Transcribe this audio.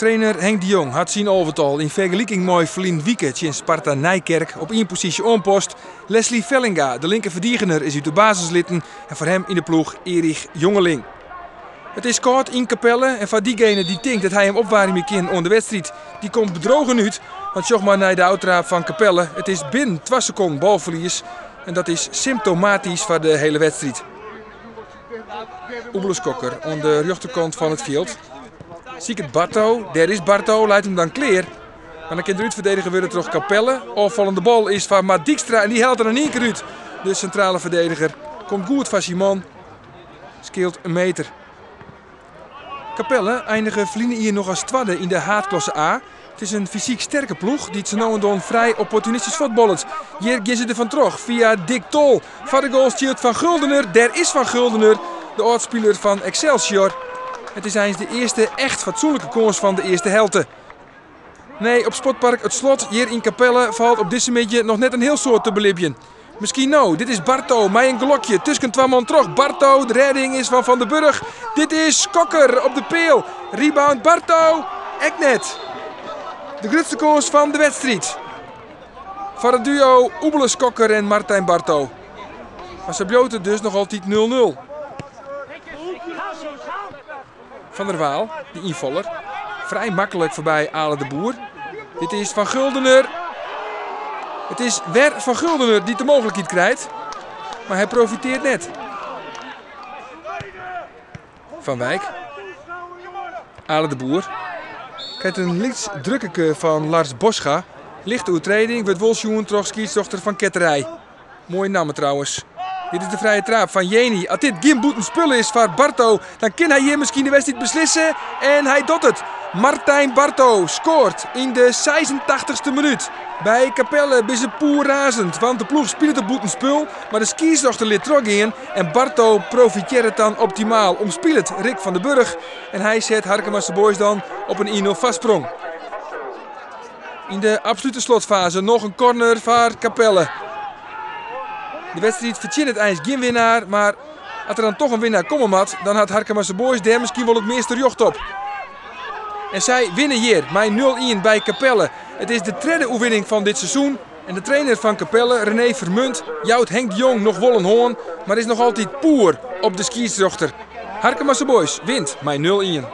Trainer Henk de Jong hat syn alvetal yn fergeliking mei ferline wike tsjin Sparta Nijkerk op ien posysje oanpast. Lesly Vellinga, de linker ferdigener, is út de basis litten en foar him yn de ploech Erich Jongeling. It is kâld yn Capelle en foar diegene dy't tinkt dat hy him opwaarmje kin oan de wedstriid, dy komt bedrogen út. Want sjoch mar nei de ôftraap fan Capelle, it is binnen twa sekonden balferlies en dat is symptomatysk foar de hiele wedstriid. Oebele Skokker oan de rjochterkant fan it fjild. Siket Barto, dêr is Barto, leit him dan klear. Mar dan kin der útferdedige wurde troch Capelle. Ôffallende bal is foar Mart Dykstra en dy hellet er in ien kear út. De sintrale ferdediger komt goed foar syn man. Skeelt in meter. Capelle einige ferline jier noch as twadde yn de haadklasse A. It is in fysyk sterke ploech dy't sa no en dan frij opportunistysk fuotballet. Hjir gean se derfan troch fia Dick Tol. Foar de goal stiet Van Guldener. Dêr is Van Guldener, de âld-spiler fan Excelsior. It is eins de earste echt fatsoenlike kâns fan de earste helte. Nee, op Sportpark Het Slot hjir yn Capelle falt op dizze middei noch net in hiel soad te belibjen. Miskien no, dit is Barto mei in gelokje tusken twa man troch. Barto, de rêding is fan Van der Burg. Dit is Kokker op de peal. Rebound Barto, ek net. De grutste kâns fan de wedstriid. Foar it duo Oebele Skokker en Martijn Barto. Mar sa bliuwt it dus noch altyd 0-0. Van der Waal, de ynfaller, frij maklik foarby Ale de Boer. Dit is Van Guldener. It is wer Van Guldener dy't de mooglikheid krijt, mar hy profitearret net. Van Wijk. Ale de Boer krijt in lyts drukkeke fan Lars Boscha. Lichte oertrêding wurdt wol sjoen troch skiedsrjochter Van Ketterij. Moaie namme trouwens. Dit is de frije traap fan Jeni. As dit gjin bûtenspul is foar Barto, dan kin hy hjir miskien de wedstriid beslisse. En hy docht it. Martijn Barto skoart yn de 86ste minút. By Capelle binne se poerrazend, want de ploech spilet op bûtenspul, mar de skiedsrjochter lit trochgean en Barto profitearret dan optimaal. Omspilet Rick van der Burg en hy set Harkemase Boys dan op in 1-0 foarsprong. Yn de absolute slotfaze noch in corner foar Capelle. De wedstriid fertsjinnet eins gjin winnaar, mar as der dan toch in winnaar komme moat, dan hat Harkemase Boys dêr miskien wol it measte rjocht op. En sy winne hjir mei 0-1 by Capelle. It is de tredde oerwinning fan dit seizoen en de trainer fan Capelle, René Vermunt, jout Henk de Jong noch wol in hân, mar is noch altyd poer op de skiedsrjochter. Harkemase Boys wint mei 0-1.